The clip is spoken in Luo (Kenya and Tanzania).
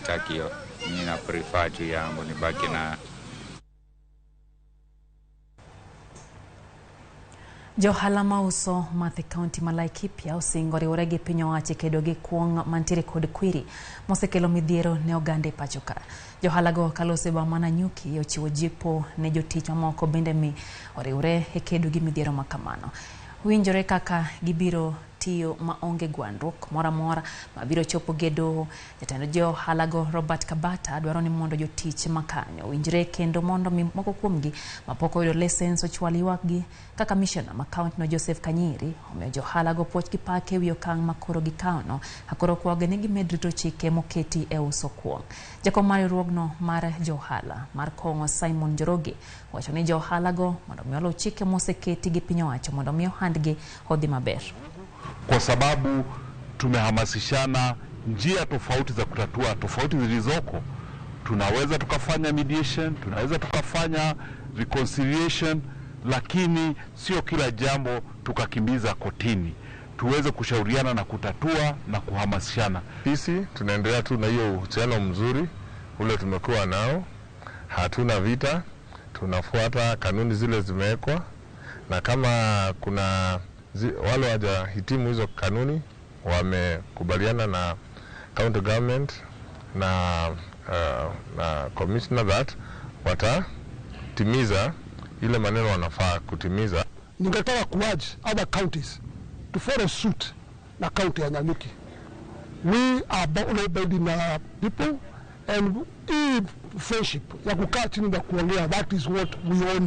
Sitaki hiyo. Mimi na prefer tu yangu nibaki na. Johala mauso math e kaunti ma Laikipia osingo riwore gi piny owacho e kedo gi kuong' mantiere kod kwiri mosekelo midhiero ne oganda e pacho ka. Johalago kaloso e boma ma Nanyuki ochiwo jipo ne jotich mamoko bende mi oriwre e kedo gi midhiero makamano. Winjore kaka gibiro tiyo maonge gwandruok moro amora mabiro chopo gi e doho. Jatend johalago Robert Kabata dwaro ni mondo jotich makanyo owinjre kendo mondo mi moko kuomgi mapok oyudo lesens ochwal ywakgi. Ka kamishona ma kaontino Joseph Kanyiri omiyo johalago puoch gi pak ewi okang' ma koro gikawono ka koro okwayogi ni gimed rito chike moketi e uso kuong'. Jakom mar riwruogno mar johala mar kong'o Simon Njoroge owacho ni johalago mondo mi oluw chike moseketi gi piny owacho mondo mi ohandgi odhi maber. Kwa sababu tumehamasishana njia tofauti za kutatua tofauti zilizoko. Tunaweza tukafanya mediation, tunaweza tukafanya reconciliation, lakini sio kila jambo tukakimbiza kotini. Tuweze kushauriana na kutatua na kuhamasishana. Sisi tunaendelea tu na hiyo uhusiano mzuri ule tumekuwa nao, hatuna vita, tunafuata kanuni zile zimewekwa, na kama kuna wale hawajahitimu hizo kanuni wamekubaliana na county government na commissioner that watatimiza ile maneno wanafaa kutimiza. Ningetaka kuurge other counties to follow suit na county ya Nanyuki. We are law-abiding people, and hii friendship ya kukaa chini na kuongea, that is what we own.